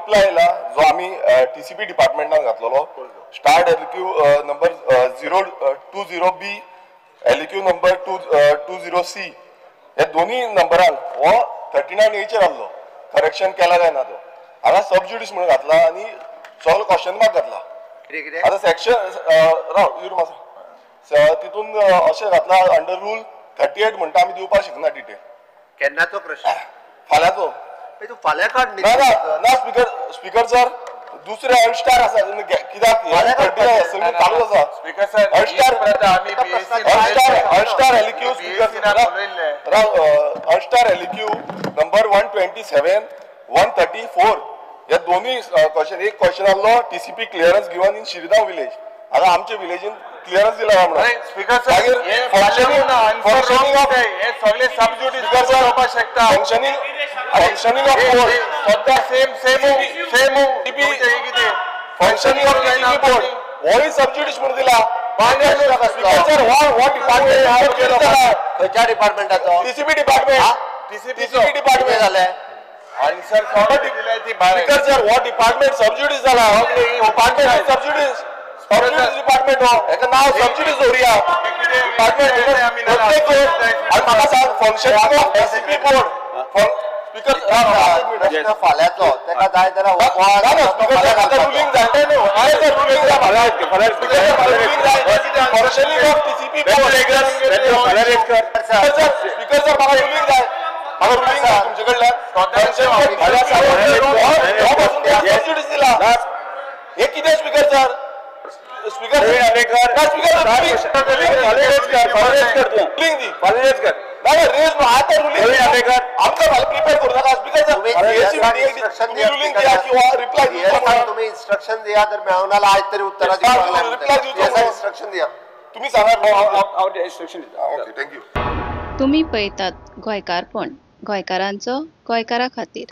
Reply आयला जो आमी टीसीपी डिपार्टमेंटान घातलेलो starred LQ number 020B LQ number 220C हे दोन्ही नंबरान हो 39 एचेर आहलो. करेक्शन केला काय ना तो हांगा सब ज्युडीस म्हणून घातला आनी सगळो क्वेश्चन मार्क घातला. आतां सेक्शन राव युर मातसो तितून अशें घातला अंडर रूल 38 म्हणटा आमी दिवपाक शकना डिटेल. केन्नाचो प्रश्न? फाल्यांचो. तूं फाल्यां काड. ना ना स्पीकर स्पीकर सर दुसरे अल्स्टार आसा कित्याक चालू आसा स्पीकर सर. अल्स्टार एलक्यू स्पीकर अल्स्टार एलक्यू नंबर 127 134 हे दोन्ही क्वेश्चन. एक क्वेश्चन आहलो TCP clearance given in Shirgaon village. आतां आमच्या विलेजीन क्लियरन्स दिला म्हणून स्पीकर सर. हे सगळे सब ज्युडीस जावपाक शकता. फंक्शनिंग फंक्शनिंग ऑफ बोर्ड सद्या same same same functioning of TCP board होय सब ज्युडीस म्हणून दिला. स्पीकर सर हो डिपार्टमेंट खंयच्या डिपार्टमेंटाचो? TCP department. टीसीपी डिपार्टमेंट जालें आन्सर दिलाय ती भायर. स्पीकर सर हो डिपार्टमेंट सब ज्युडीस जाला. डिपार्टमेंट सब ज्युडीस डिपार्टमेंट हो हेका नांव सब ज्युडीस दवरुया डिपार्टमेंट. आनी म्हाका सांग functioning of TCP board speaker प्रश्न फाल्यांचो तेका जाय जाल्यार रुलींग जाय रुलींग जाय functioning of TCP board. Speaker sir म्हाका रुलींग जाय. म्हाका रुलींग जाय तुमचे कडल्यान. दिला हे कितें स्पीकर सर? स्पीकर तुम्ही इन्स्ट्रक्शन दिया तर मेळोंक ना आयज तरी उत्तरां दिवपाक इन्स्ट्रक्शन दिया तुम्ही सांगा. Okay thank you. तुम्ही पळयतात गोंयकारपण, गोंयकारांचो गोंयकारा खातीर.